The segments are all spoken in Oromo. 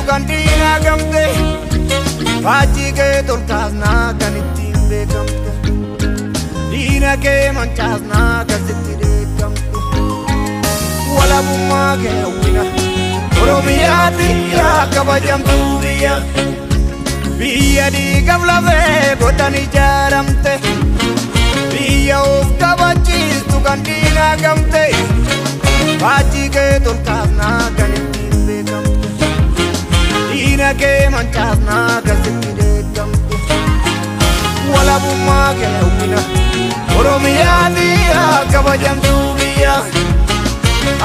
kan diinaa gamte, faajjii kee tolkaasnaa kan ittiin beekamtu, diina kee mancaasnaa kan sitti dheekkamtu. Walabummaa kee hawwina, Oromiyaa biyya kabajamtuu biyya, biyya dhiigaf lafee godhan ijaaramte, biyya of kabachiistu kan diinaa gamte, faajjii kee tolkaasnaa kan ittiin beekamtu, diina kee mancaasnaa kan sitti dheekkamtu. Walabummaa kee hawwina, Oromiyaa biyya kabajamtuu biyya.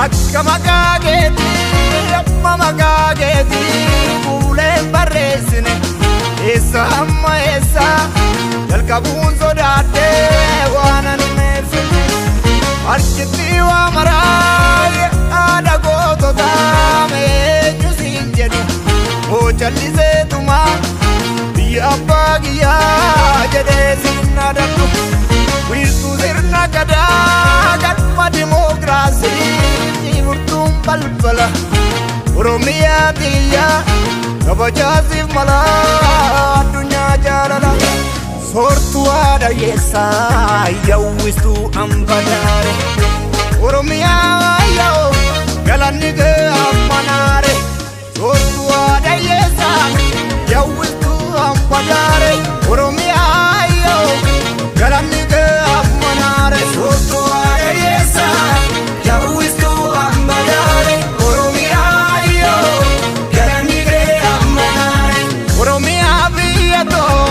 Akka maqaa keetii, amma maqaa keetii fuuleen barreessine, eessa amma eessa jalqabuun sodaadhee waan ani meeffine. Harkitti waa maraa haadha goototaa eenyu siin jedhu hoo calliseetuma biyya abbaa kiyyaa jedhee siin adadhu. Wiirtuu sirna gadaa, galma dimookiraasii, furtuun balbala Oromiyaa biyya kabajaasiif mala addunyaa jaalala. Soortuu haadha hiyyeessaa, yawwistuu ambadaare, Oromiyaa yoo galanni kee ammanaare. Soortuu haadha hiyyeessaa, yawwistuu ambadaare, Oromiyaa yoo galanni kee ammanaare. Soortuu haadha hiyyeessaa, yawwistuu ambadaare, Oromiyaa yoo galanni kee ammanaare. Oromiyaa biyya too,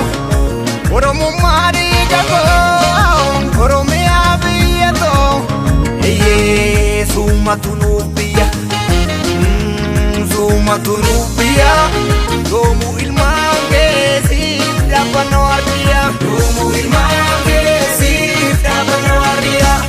Oromummaa dhiiga koo, Oromiyaa biyya too, eeyyee suumatu nuuf biyya, suumatu nuuf biyya, yoomuu ilmaan keessiif dhaabbannoo ardiyaa. Yoomuu ilmaan keessiif dhaabbanna waardiyaa.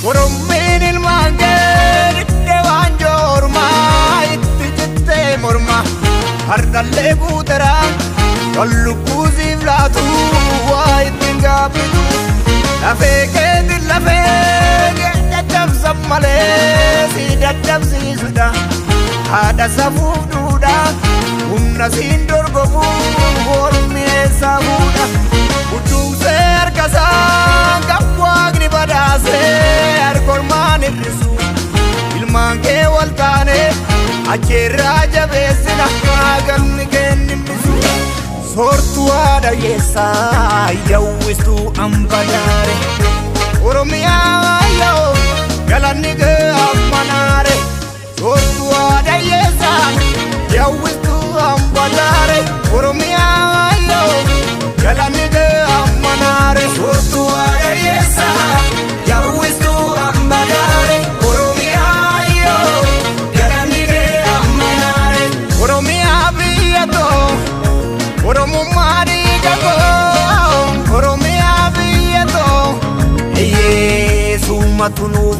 Orommiin ilmaan kee didde waan joormaa itti cittee morma hardallee guutera kan lubbuu siif laatu waa ittiin gaabbitu. Lafee keetiin lafee kee caccabsan malee si dadhabsiisudha, haadha safuuf duudha, humna siin dorgomu mormi eessaa fuudha? Budduuqsee harkasaa kan waaqni badhaasee harkormaan hir'isu, ilmaan kee wal taane acheerraa jabeessina galmi kenninnisu. Soortuu haadha hiyyeessaa, yawwistuu ambadaare, Oromiyaa yoo galanni kee ammanaare. Soortuu haadha hiyyeessaa, yawwistuu ambadaare, Oromiyaa yoo galanni kee ammanaare. Soortuu haadha hiyyeessaa, yawwistuu ambadaare, Oromiyaa yoo galanni kee ammanaare. Oromiyaa biyya too, Oromummaa dhiiga koo, Oromiyaa biyya too, eeyyee suumatu nuuf